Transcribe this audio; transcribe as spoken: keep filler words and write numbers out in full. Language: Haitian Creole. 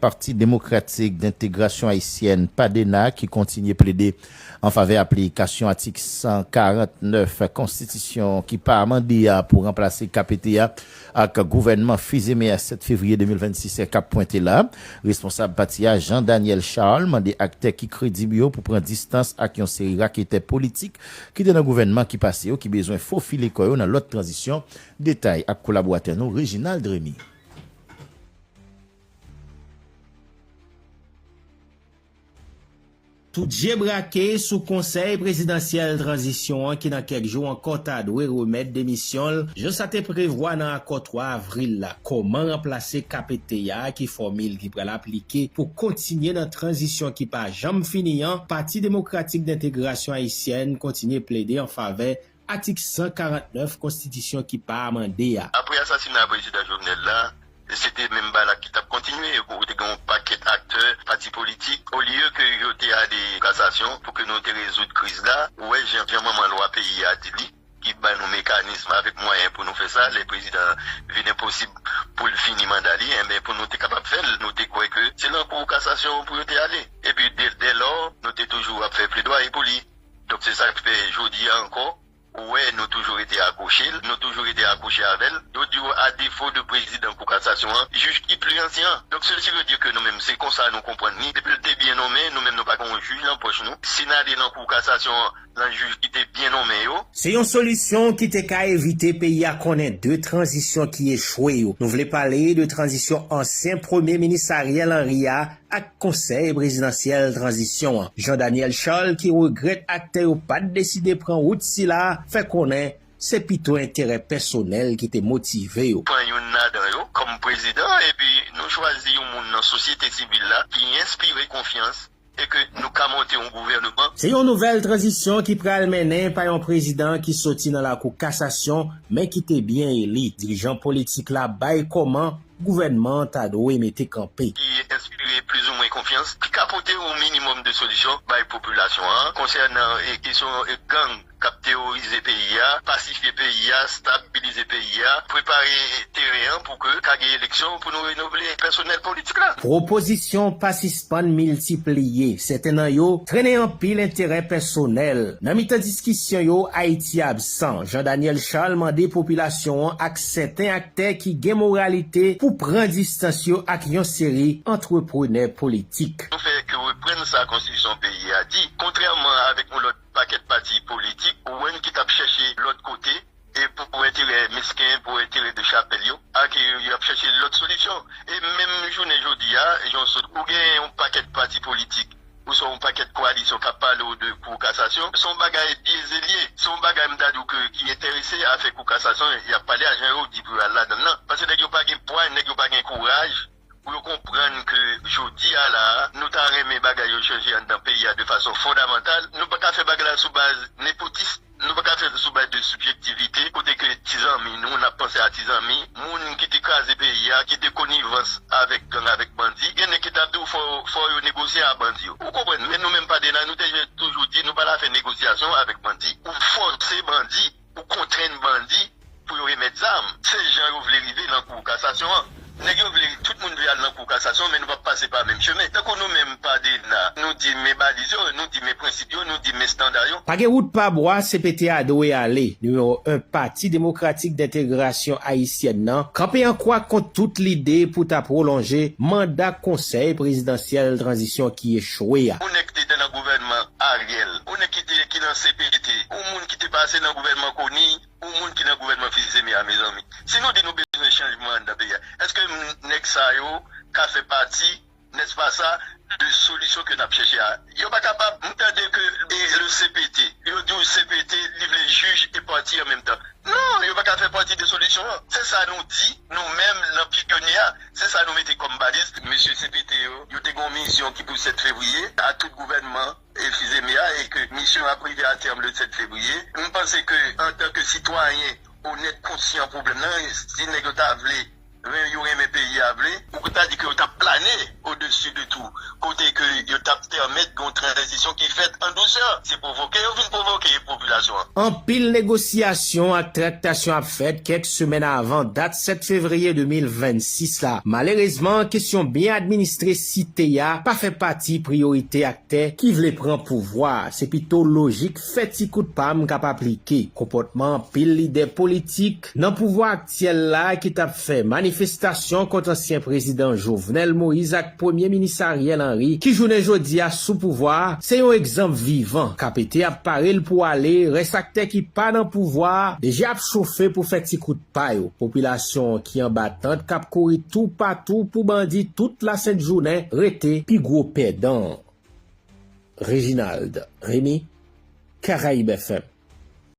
Pati Demokratik Dentegrasyon Ayisyèn, padena, ki kontinye plede an favè aplikasyon atik san karant nèf konstitisyon ki pa amande a pou ranplase K P T a ak gouvènman fizeme a sèt fevriye de mil vennsis k ap pwente la. Responsab pati a, Jean Daniel Charles, mande aktè ki kredib yo pou pran distans ak yon seri raketè politik ki te nan gouvènman ki pase yo, ki bezwen fofile kò yo nan lòt tranzisyon. Detay ak kolaboratè nou, Reginald Remy. Tout je brake sou Konsèy Prezidansyèl Tranzisyon an ki nan kèk jou ankò ta dwe remèt demisyon l, jan sa te prevwa nan akò twa avril la. Kòman ranplase K P T A, ki fòmil ki pral aplike pou kontinye nan tranzisyon ki pa janm fini an, Pati Demokratik Dentegrasyon Ayisyèn kontinye plede an favè atik san karant nèf konstitisyon ki pa amande a. Apre asasina prezidan Jovenel la, se te menm bagay la ki t ap kontinye. Ou te gen yon pakèt aktè, pati politik, olye ke yo te ale kasasyon pou ke nou te rezoud kriz la, ou wè jan, jan manman lwa peyi a di li, ki ba nou mekanism avèk mwayen pou nou fè sa, lè prezidan vin enposib pou l fini manda li, enben, pou nou te kapab fè l, nou te kwè ke se nan kou kasasyon pou yo te ale. Epi, dè, dè lò, nou te toujou ap fè pledwaye pou li. Donk, se sa k fè jodi a ankò, ou wè, nou toujou rete akwoche l, nou toujou rete akwoche avè l. Yo di w, a defo de prezidan kou kasasyon an, jij ki pli ansyen an. Donk, ceci veut dire que nou menm, se konsa nou konprann li. Depi l te byen nonmen, nou menm, nou pa gen yon jij nan pòch nou. Si n ale nan kou kasasyon an, nan jij ki te byen nonmen yo. Se yon solisyon ki te ka evite peyi a konnen de tranzisyon ki echwe yo. Nou vle pale de tranzisyon ansyen Premye Minis Ariel Henry a ak Konsèy Prezidansyèl Tranzisyon an. Jean Daniel Charles, ki regrèt aktè yo pa t deside pran wout sila, fè konnen se pito enterè pèsonèl ki te motive yo. Pran youn ladan yo kòm prezidan, epi nou chwazi yon moun nan sosyete sivil la ki enspire konfyans e ke nou ka monte yon gouvèneman. Se yon nouvèl tranzisyon ki pral mennen pa yon prezidan ki soti nan lakou kasasyon, men ki te byen eli. Dirijan politik la bay kòman gouvènman an ta dwe mete kanpe. Ki enspire plizoumwen konfyans, ki ka pote yon minimòm de solisyon bay popilasyon an konsènan, e, kesyon, e, gang k ap teworize peyi a, pasifye peyi a, stabilize peyi a, prepare teren an pou ke ka gen eleksyon pou nou renouvle pèsonèl politik la. Pwopozisyon pa sispann miltipliye. Sèten nan yo trennen anpil enterè pèsonèl. Nan mitan diskisyon yo, Ayiti absan. Jean Daniel Charles mande popilasyon an ak sèten aktè ki gen moralite pou pran distans yo ak yon seri antreprenè politik. Nou fè ke reprann sa konstitisyon peyi a di, kontrèman avèk yon lòt pakèt pati politik, ou wè n ki t ap chèche lòt kote, e pou, pou enterè mesken, pou enterè de chapèl yo, ak yo, yo ap chèche lòt solisyon. E menm jounen jodi a, jan w sot, ou gen yon pakèt pati politik, ou swa yon pakèt kowalisyon k ap pale w de kou kasasyon, se yon bagay byeze l ye, se yon bagay m ta di w ke ki enterese afè kou kasasyon, y ap pale a jan yo di pou yo al ladan l lan. Paske nèg yo pa gen pwa, nèg yo pa gen kouraj, pou yo konprann ke jodi a la a, nou ta renmen bagay yo chanje anndan peyi a de fason fondamantal. Nou pa ka fè bagay la sou baz nepotis, nou pa ka fè l sou baz de sibjektivite, kote ke ti zanmi nou, n ap panse a ti zanmi, moun ki te kraze peyi a, ki te konivans avèk gang, avèk bandi, gen nèg ki t ap di w fò, fò yo negosye a bandi yo. Ou konprann? Men nou menm, padena, nou te toujou di nou pa la fè negosyasyon avèk bandi. Ou fòse bandi, ou kontrenn bandi pou yo remèt zam. Se jan yo vle rive nan kou kasasyon an. Nèg yo vle, tout moun vle al nan kou kasasyon, men nou p ap pase pa menm chemen. Tankou nou menm, padena, nou di men baliz yo, nou di men prensip yo, nou di men estanda yo. Pa gen wout pa bwa, C P T a dwe ale. Nimewo en Pati Demokratik Dentegrasyon Ayisyèn nan kanpe an kwa kont tout lide pou ta pwolonje manda Konsèy Prezidansyèl Tranzisyon ki echwe a. Yon nèg ki te nan gouvènman Ariel, yon nèg ki te, ki nan C P T, yon moun ki te pase nan gouvènman Conille, yon moun ki nan gouvènman Fils-Aimé a, mezanmi. Si nou di nou bezwen chanjman anndan peyi a, èske m, nèg sa yo ka fè pati, nèspa sa, de solisyon ke n ap chèche a? Yo pa kapab. M tande ke, e, le C P T, yo di w C P T, li vle jij e pati an menm tan. Non, yo pa ka fè pati de solisyon an. Se sa nou di, nou menm, nan pyonye a. Se sa nou mete kòm baliz. Mesye C P T yo, yo te gen yon misyon ki pou sèt fevriye, a tout gouvènman e Fils-Aimé a, e ke misyon ap rive a tèm le sèt fevriye. M panse ke, antanke sitwayen onèt, konsyan pwoblèm nan, si nèg yo ta vle, ren-, yo renmen peyi a vle, ou ta di ke yo t ap plane odesi de tou, kote ke yo t ap pèmèt yon tranzisyon Sitiyasyon ki fèt an dousè, se pwovoke yo vin pwovoke popilasyon an. Anpil negosyasyon ak traktasyon ap fèt kèk semèn avan dat sèt fevriye de mil vennsis la. Malerezman, kesyon byen administre site a pa fè pati priyorite aktè ki vle pran pouvwa a. Se pito lojik fè ti kout pa m k ap aplike. Konpòtman anpil lidè politik nan pouvwa aktyèl la ki t ap fè manifestasyon kont ansyen prezidan Jovenel Moïse ak premye minis Ariel Henry ki jounen jodi a sou pouvwa a, se yon egzanp vivan. K P T ap pare l pou ale, rès aktè ki pa nan pouvwa a deja ap chofe pou fè ti kout pa yo. Popilasyon ki anba tant k ap kouri toupatou pou bandi tout lasent jounen rete pi gwo pèdan. Reginald Remy, Caraïbes F M.